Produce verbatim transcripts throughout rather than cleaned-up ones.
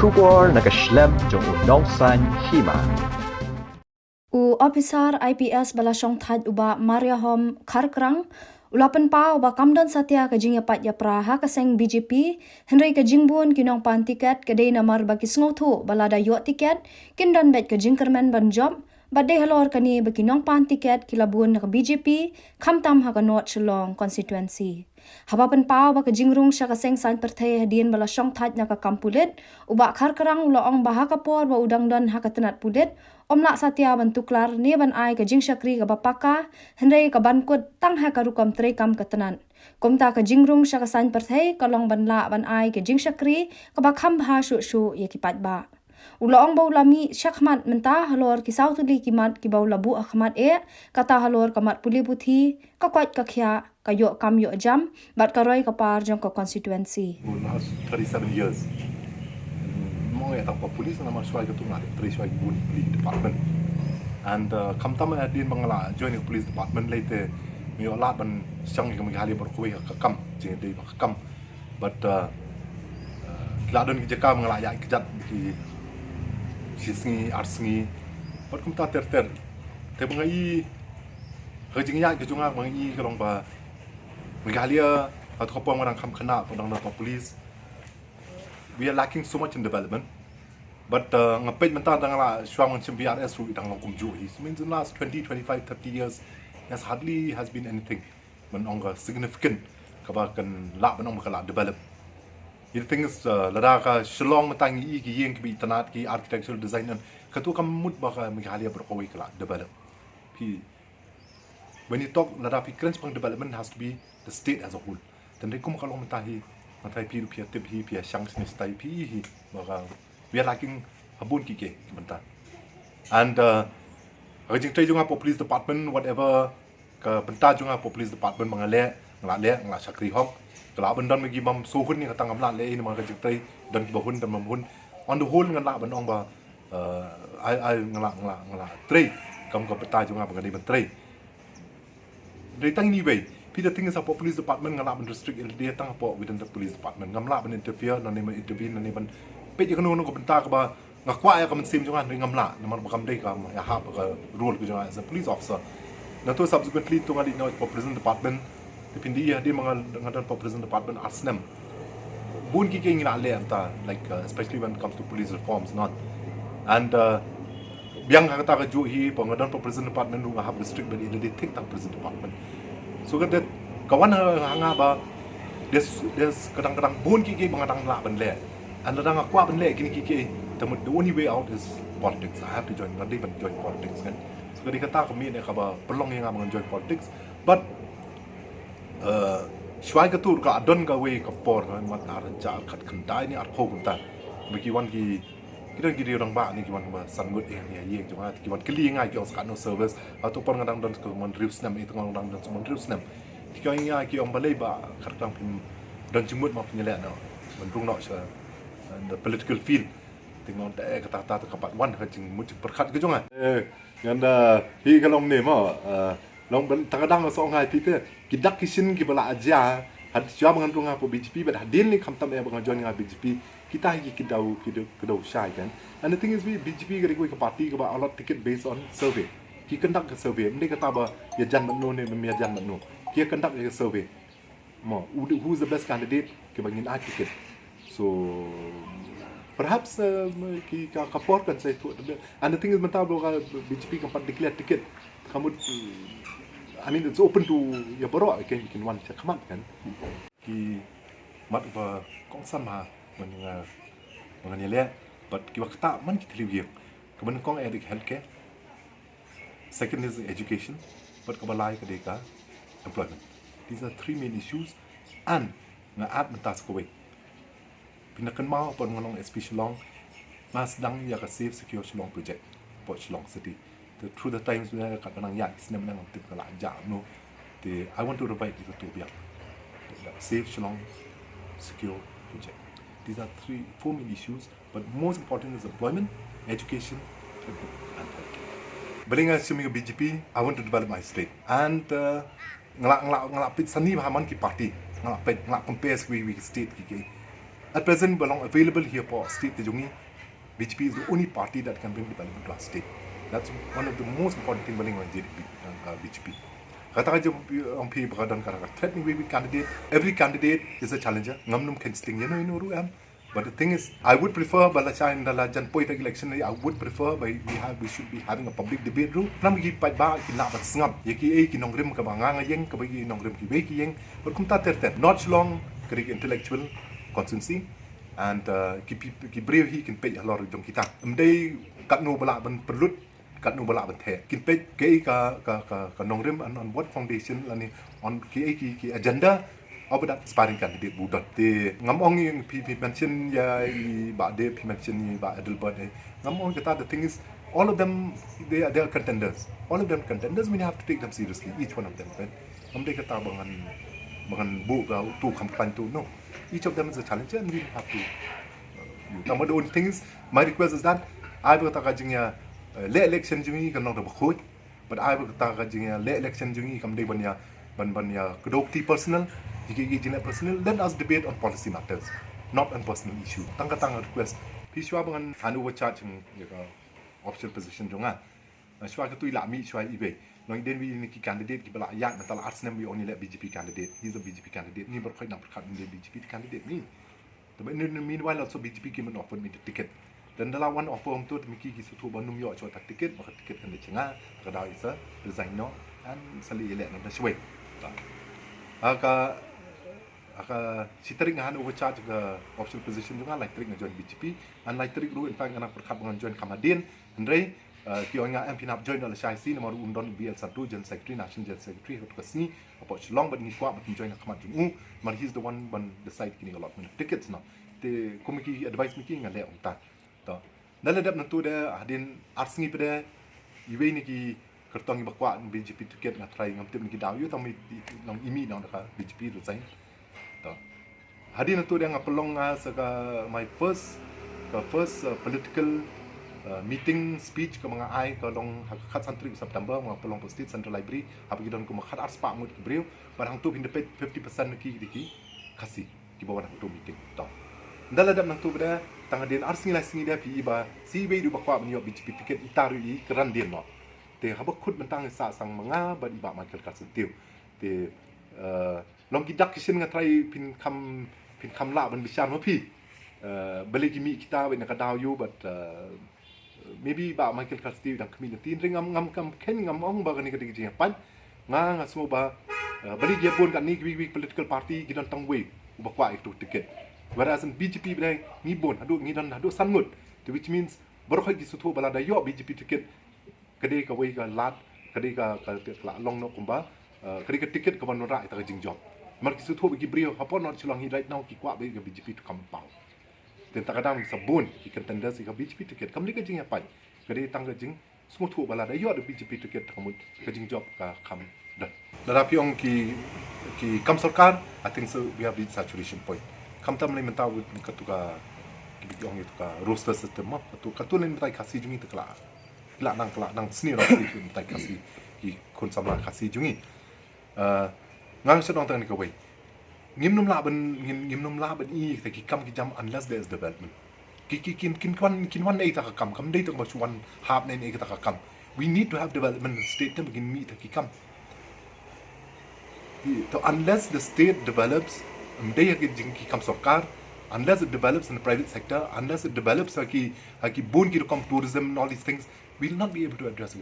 Khubor na ka shlem jong u nongsaiñ hima. U ophisar I P S ba la shongthait u Bah Mariahom Kharkrang u la pynpaw ba kam don satia ka jingïapait ïapra ha ka seng B J P, hynrei ka jingbun ki nongpan tiket ka dei namar ba ki sngewthuh ba lada ïoh tiket kin don beit ka jingkyrmen ban jop, bad dei halor kane ba ki nongpan tiket ki la bun na ka B J P, khamtam ha ka North Shillong constituency. Haba pynpaw ba ka jingrung sha ka seng saiñ pyrthei hadien ba la shongthait na ka kam pulit, u Bah Kharkrang u la ong ba ha ka por ba u dang don ha ka tnat pulit, um lah satia ban tuklar ne ban ai ka jingshakri kaba paka, hynrei ka ban kut tang ha ka rukom treikam ka tnat. Kumta ka jingrung sha ka saiñ pyrthei ka long ban lah ban ai ka jingshakri kaba kham bha shuh shuh ïa ki paidbah. U la ong ba u la mih shakhmat mynta halor ki saw tylli ki mat kiba u la buh ha khmat eh, kata halor ka mat pule puthi, ka koit ka khiah, ka ïoh kam ïoh jam, bad ka roi ka par jong ka constituency. For the last thirty-seven years. Mo ïa tang ka police namar shuwa ka tu nga trei shuwa bun police department. And uh, khamtam hadien ba nga la join ka police department lei te nga ïoh lad ban shang ka Meghalaya baroh kawei ha ka kam, jingïadei bad ka kam. But uh, uh, ki la don ki jaka ba nga la ïaid kjat ki shi sngi ar sngi. Bad kumta ter ter. Te ba nga i ha ka jingïaid ka jong nga ba nga i ka long ba Meghalaya ha tu ka por ba nga dang kham khynnah ba dang don ka police. We are lacking so much in development. But uh, nga peit mynta dang la shuwa ngan shim V R S ruh dang long kumjuh hi. So means in last twenty, twenty-five, thirty years, there's hardly has been anything ban ong ka significant kaba kan lah ban ong ba ka la develop. The thing is, uh, lada ka Shillong mynta ngi i ki ïing kiba itynnad ki architectural design, ka tu kam mut ba ka Meghalaya baroh kawei ka la develop. Phi, when you talk, lada phi kren shaphang development has to be the state as a whole. Tang dei kum ka long mynta hi, mynta hi phi ruh phi ïa tip hi, phi ïa shang shane shatai phi hi, ba ka, we are lacking ha bun ki ki mynta. And uh, ha ka jingtrei jong nga hapoh police department, whatever ka bynta jong nga hapoh police department ba nga leh, nga la leh, nga la shakri hok. Ka lah ban don ma ki bym sngewhun ne kata ngam lah leh, namar ka jingtrei don kiba hun, don bym hun. On the whole ngan lah ban ong ba uh, ai ai nga la, nga la, nga la trei kam ka bynta jong nga ba nga dei ban trei. Dei tang anyway, phi, the thing is hapoh police department nga lah ban restrict ïa lade tang hapoh within the police department. Ngam lah ban interfere, nangne ban intervene, nangne ban peit ïa kano kano ka bynta kaba nga kwah ïa ka mynsiem jong nga, ngam lah namar ba kam dei ka, ïa hap ka role ka jong nga as a police officer. Na tu subsequently tu nga dei noh hapoh prison department. Te phin dei hadien ba nga, nga don hapoh prison department ar snem. Bun ki ki ngi la leh mynta, like uh, especially when it comes to police reforms, non. And uh, biang ha kata kajuh hi ba nga don hapoh prison department ruh nga hap restrict ban ïa lade thik tang prison department. So ka dei ka wan ha, ha nga ba there's, there's kadang kadang bun ki ki ba nga dang lah ban leh. And lada nga kwah ban leh kine ki ki, te mut the only way out is politics. I have to join, nga dei ban join politics kan. So ka dei kata ka mih ne kaba pynlong ïa nga ba ngan join politics. But uh, shuwa ka tu ka don kawei ka por ka mat ar hajar khatkhyndai ne ar phew kumta. Ba ki wan ki, ki don ki riew rangbah ne ki wan ba san ngut ïa ïing jong nga, ki wan kylli nga ki ong sa katno service. Ha tu por nga dang don kumne hynriew snem, ïa tu nga dang don kumne hynriew snem. Ki ong ïa nga, ki ong balei Bah Kharkrang phim don jingmut ma phin ïaleh noh ban rung noh sha, uh, the political field. Te nga ong te, eh, kata kata ka pat wan ha ka jingmut jingpyrkhat ka jong nga. Eh, ngan da hi ka long ne mo, eh, long ban ta ka dang so ngai phi te. Ki dak ki shin kiba la jia, had shuwa ba ngan rung hapoh B J P, bad hadien ne khamtam eh ba nga join ha B J P, kita hi ki daw, ki daw, ki daw shai kan. And the thing is, we, B J P ka dei kawei ka party kaba allot ticket based on survey. Ki conduct ka survey, ym dei kata ba ïajan bad no ne ym ïajan bad no. Ki conduct ka survey. Mo, who, who's the best candidate kiba ngin ai ticket. So perhaps uh, ki ka, ka por kan sa ïathuh. And the thing is mynta ba ka B J P kam pat declare ticket. Ka mut, I mean, it's open to ïa baroh, kan, kin wan shakhmat kan. Ki mat ba kongsan ma ban nga, ban nga ïaleh, but kiba ktah man ki thliew ïing. Kaba nyngkong eh dei ka healthcare. Second is education, bad kaba lai ka dei ka employment. These are three main issues. And nga add mynta sa kawei. Phin da kynmaw pat nga long S P Shillong, nga sdang ïa ka Safe Secure Shillong project hapoh Shillong City. Te through the times mynta ka nang ïa ki snem nang tip ka la jah no. Te I want to revive ïa ka tu biang. Safe Shillong Secure project. These are three, four main issues. But most important is employment, education, and healthcare. Balei nga shim ïa ka B J P, I want to develop my state. And uh, nga la, nga la, nga la peit sani bha man ki party. Nga la peit, nga la compare wi wi state ki ki. At present ba long available here for state te jong ngi, B J P is the only party that can bring development to our state. That's one of the most important thing ba long jong ngi, uh, B J P. Kata ka jong, ong phi ba ka don ka threat ni wi wi candidate. Every candidate is a challenger. Ngam nym khein sting ïa no ïa no ruh em. But the thing is, I would prefer ba la shai da la jan poi ta election, I would prefer ba we have, we should be having a public debate ruh. Nam ki paidbah kin lah ban sngap ïa kiei ki nongrim kaba nga nga ïeng, kaba ki nongrim kiwei ki ïeng. But kumta ter ter. North Shillong ka dei ka intellectual constituency. And, uh, ki, ki, ki briew hi kin peit halor jong kita. Ym dei katno ba lah ban pynlut, katno ba lah ban theh. Kin peit kaei ka, ka, ka, ka nongrim and on what foundation lane on kaei ki, ki agenda of that aspiring candidate ba u don. Te ngam ong ïa phi, phi mention ïa i Bah Dave, phi mention ïa i Bah Adelbert, eh. Ngam ong kata, the thing is, all of them, they are, they are contenders. All of them contenders, we have to take them seriously, each one of them, right? Ngam dei kata ba ngan, ba ngan buh ba uto kham khlaiñ uto, no. Each of them is a challenger and we have to, uh, you. Tangba the only thing is, my request is that, ai ba kata ka jingïa, uh, leh election jong ngi kan long da bakhuid. But ai ba kata ka jingïa leh election jong ngi kam dei ban ïa, ban, ban ïa kdew kti personal, ïa ki, ki jingleh personal. Let us debate on policy matters, not on personal issue. Tang kata nga request. Phi shuwa ba ngan hand over charge ïa ka official position jong nga, shuwa katu i la mih shuwa iwei. Nongdien wi ine ki candidate kiba la ïaid mynta la ar snem, wi ong i leh B J P candidate. He's a B J P candidate. Ngi baroh kawei nang pyrkhat ine B J P candidate ngi. Te ba in the meanwhile also B J P kim offer me the ticket. Te ynda la wan offer kumto te ma ki ki sngewthuh ba nym ïoh shuwa ta ticket, ba ka ticket kan dei jong nga, te ka daw i sa resign noh, and sa leit ïaleh noh da shawei. Ha ka, ha ka shi tarik nga hand over charge ka official position jong nga, lai tarik nga join B J P, and lai tarik ruh in fact nga nang pyrkhat ba ngan join kham hadien, hynrei, uh, ki ong nga em phin hap join da lashai sngi, namar u don B L Santhu, General Secretary, National General Secretary, ha katu ka sngi hapoh Shillong, bad ngi kwah ban join ha khmat jong u, namar he's the one ban decide kine ka allotment of tickets, no. Te kum ki advice ma ki nga leh kumta. To. Ynda la dep nangtu de, hadien ar sngi pat de, iwei na ki kyrtong iba kwah B J P ticket nga try, ngam tip na ki daw ïoh, tang ma i, i, long i mih noh da ka B J P resign. To. Hadien nangtu de nga pynlong, ah, sa ka my first, ka first, uh, political, uh, meeting speech kaba nga ai ka long ha ka khatsan tarik September, nga pynlong ha State Central Library, haba ki don kumba khatar spah ngut ki briew, bad hangtu phin da peit fifty percent na ki dei ki Khasi kiba wan hangtu meeting. To. Ynda la dep nangtu pat de, tang hadien ar sngi lai sngi de phi i ba, shi iwei ruh ba kwah ban ïoh B J P ticket, ita ruh i kren dien noh. Te haba kut mynta ngi sah sang ma nga bad i Bah Michael Karsyntiew. Te, eh, long ki dak ki shin nga try phin kham, phin kham lah ban bishar ma phi. Eh, balei ki mih kita, wei na ka daw ïoh, but, eh, maybe Bah Michael Karsyntiew dang khmih na tin ring, ngam, ngam, ngam khein, ngam ong ba kane ka dei ka jingïapait. Nga, nga sngew ba, eh, balei ki ïa bun katne kiwei kiwei political party ki don tang wei uba kwah ïa katu ticket. Whereas in B J P pat de ngi bun, haduh ngi don haduh san ngut. Te which means baroh kawei ki sngewthuh ba lada ïoh B J P ticket, ka dei kawei ka lad, ka dei ka, ka, ka la long noh kumba, eh, ka dei ka ticket kaba wanrah ïa kata ka jingjop. Namar ki sngewthuh ba ki briew hapoh North Shillong hi right now ki kwah ba ïa ka B J P to come in power. Te mynta ka dang sa bun ki contenders ïa ka B J P ticket. Kam dei ka jingïapait. Ka dei tang ka jingsngewthuh ba lada ïoh da B J P ticket te ka mut ka jingjop ka kham don. Lada phi ong ki, ki kam sorkar, I think so we have reached saturation point. Khamtam lei mynta wit katu ka, kiba ki ong ïa katu ka roster system mo. Katu, katu lei mynta i Khasi jong ngi te ka la, ka la nang, ka la nang sniew, la sniew mynta i Khasi, ki khun samla Khasi jong ngi. Uh, nga shu ong tang kane kawei. Ngim nym lah ban, ngim, ngim nym lah ban i kita ki kam ki jam unless there is development. Ki, ki, kin, kin wan, kin wan ei ta ka kam, kam dei tang ba shu wan hap ne ei ta ka kam. We need to have development in the state te ba kin mih ta ki kam. Ki, to unless the state develops, ym dei ha ki jing ki kam sorkar, unless it develops in the private sector, unless it develops ha ki, ha ki bun ki rukom tourism and all these things, we will not be able to address the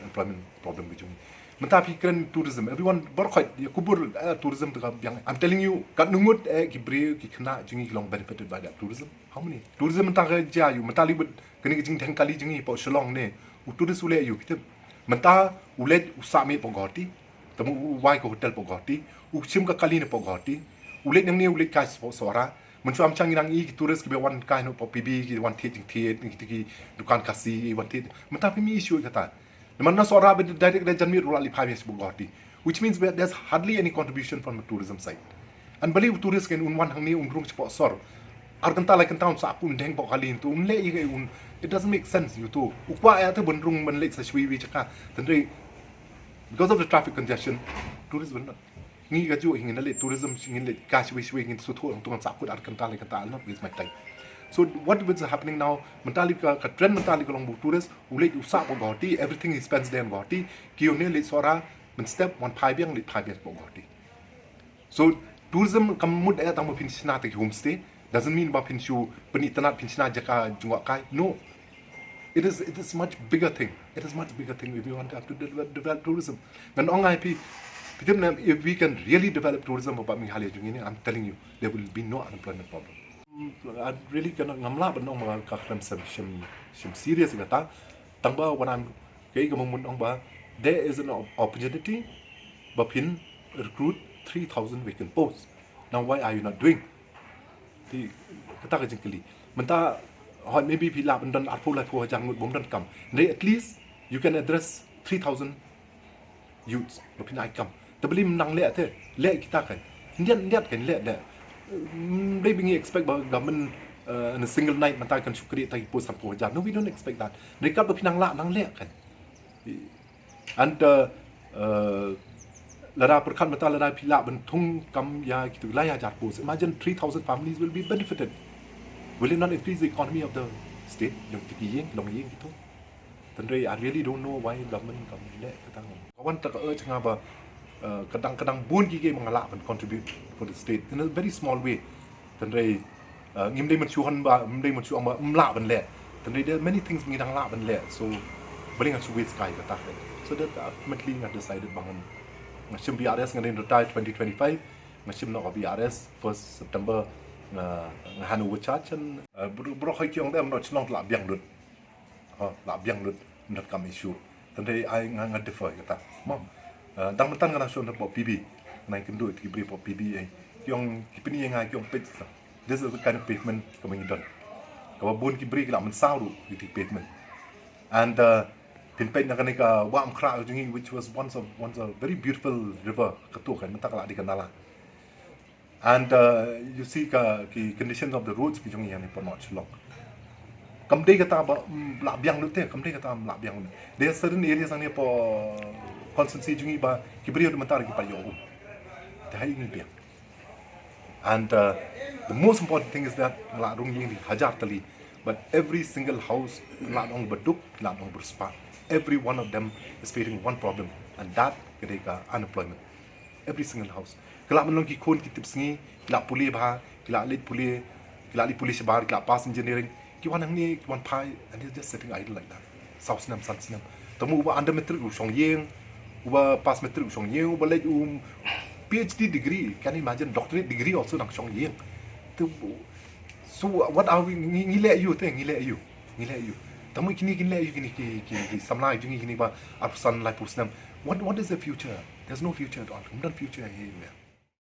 employment problem ki jong ngi. Mynta phi kren tourism, everyone, baroh kawei ïa kubur, eh, tourism te ka biang. I'm telling you, katno ngut, eh, ki briew, ki khynnah jong ngi ki long benefited by that tourism. How many? Tourism mynta ka jia ïa u, mynta lei bad kane ka jingdheng kali jong ngi hapoh Shillong ne. U tourist u leit ïa u, phi tip. Mynta u leit u sah miet hapoh Guwahati. Te u wai ka hotel hapoh Guwahati. U shim ka kali ne hapoh Guwahati. U leit nangne u leit kai hapoh Sohra. Mynshuwa mynshwa ngi nang i ki tourist kiba wan kai noh hapoh P B, ki wan thied jingthied, ki, ki dukan Khasi, wan thied. Mynta phim i shuh ïa kata. Namar na Sohra ba direct da janmiet ruh la leit phai biang sha Guwahati. Which means that there's hardly any contribution from the tourism side. And balei u tourist kan un wan hangne un rung shapoh sor. Ar kynta lai kynta un sah, un deng hapoh kali, to un leh ïa kaei un. It doesn't make sense, ïa to. U kwah ïa te ban rung ban leit sa shawei wei jaka. Hynrei because of the traffic congestion, tourists will not. Ngi ka ju ngin leh tourism, ngin leh ka shwe shwe, ngin shu thoh tang sah kut ar kynta le kynta, I'll not waste my time. So what is happening now? Mynta lei ka, ka trend mynta lei ka long ba u tourist u leit u sah hapoh Guwahati, everything he spends there in Guwahati. Ki ïoh ne leit Sohra mynstep, wan phai biang, leit phai biang hapoh Guwahati. So tourism kam mut eh tang ba phin shna te ki homestay. Doesn't mean ba phin shu pynitynnad, phin shna jaka jngohkai. No. It is, it is much bigger thing. It is much bigger thing if we want to have to develop, develop tourism. Ngan ong ai phi, phi tip ne, if we can really develop tourism hapoh Meghalaya jong ngi, I'm telling you, there will be no unemployment problem. I really cannot, ngam lah ban ong ba ka khlem shem, shem, shem serious ïa kata. Tang ba wan am, kaei kaba mut ong ba there is an op-, opportunity ba phin recruit three thousand vacant posts. Now why are you not doing? Te kata ka jingkylli. Mynta hooid maybe phi lah ban don arphew laiphew hajar ngut bym don kam. Hynrei at least you can address three thousand youths ba phin ai kam. Te balei ym nang leh te, leh kita kan. Hynrei, hynrei kan leh, leh. Ym dei ba ngi expect ba government, uh, in a single night mynta kan shu create tang ki post sanphew hajar. No, we don't expect that. Hynrei katba phi nang lah, nang leh kan. And, uh, uh, lada pyrkhat mynta lada phi lah ban thung kam ïa kitu lai hajar post. Imagine three thousand families will be benefited. Will it not increase the economy of the state? Jong kito ki ïing, ki longïing kitu. Hynrei I really don't know why government kam leh kata. Ka wan ta ka urge nga ba, uh, ka dang, ka dang bun ki kiei ba nga lah ban contribute for the state in a very small way. Hynrei, uh, ngim dei ban shu hon ba, ngim dei ban shu ong ba ym lah ban leh. Hynrei there are many things ngi dang lah ban leh. So balei ngan shu waste kai kata. So that ultimately nga decided ba ngan, nga shim V R S, nga dei retire twenty twenty-five, nga shim noh ka V R S, first September nga, nga hand over charge. And, uh, bro, bro, hoi ki ong dei, I'm not sure, lah biang lut. Ha, lah biang lut, ym donkam issue. Hynrei ai nga, nga differ kata. Mo. Uh, dang mynta nga nang shu hapoh P B. Nga nang kynduh ïa ki briew hapoh P B, eh. Ki ong, ki pyni ïa nga, ki ong peit sa. This is the kind of pavement kaba ngi don. Kaba bun ki briew ki la mynsaw ruh ïa ki pavement. And, uh, phin peit na kane ka Wah Umkhrah jong ngi, which was once a, once a very beautiful river, kato kan mynta ka la dei ka nala. And, uh, you see ka, ki conditions of the roads ki jong ngi hangne hapoh North Shillong. Kam dei kata ba, mm, lah biang lut te, kam dei kata ba lah biang lut. There are certain areas hangne hapoh constituency jong ngi ba ki briew mynta ruh ki pat ïoh um. Te ha ïing biang. And, uh, the most important thing is that nga lah rung ïing hajar tylli, but every single house, lah dang ba duk, lah dang ba riewspah. Every one of them is facing one problem, and that ka dei ka unemployment. Every single house. Ki lah ban long ki khun ki tipsngi, ki lah pule bha, ki lah leit pule, ki lah leit pule shabar, ki lah pass engineering, ki wan hangne, ki wan phai, and they're just sitting idle like that. Saw snem, san snem. Tang ba uba under matric u shong ïing, uba pass matric u shong ïing, uba leit u P H D degree, can you imagine, doctorate degree also nang shong ïing. Te, so what are we, ngi, ngi leh aïu te, ngi leh aïu, ngi leh aïu. Tang ba kine kin leh aïu, kine ki, ki, ki samla jong ngi kine ba arphew san, laiphew snem. What, what is the future? There's no future at all. Ym don future here.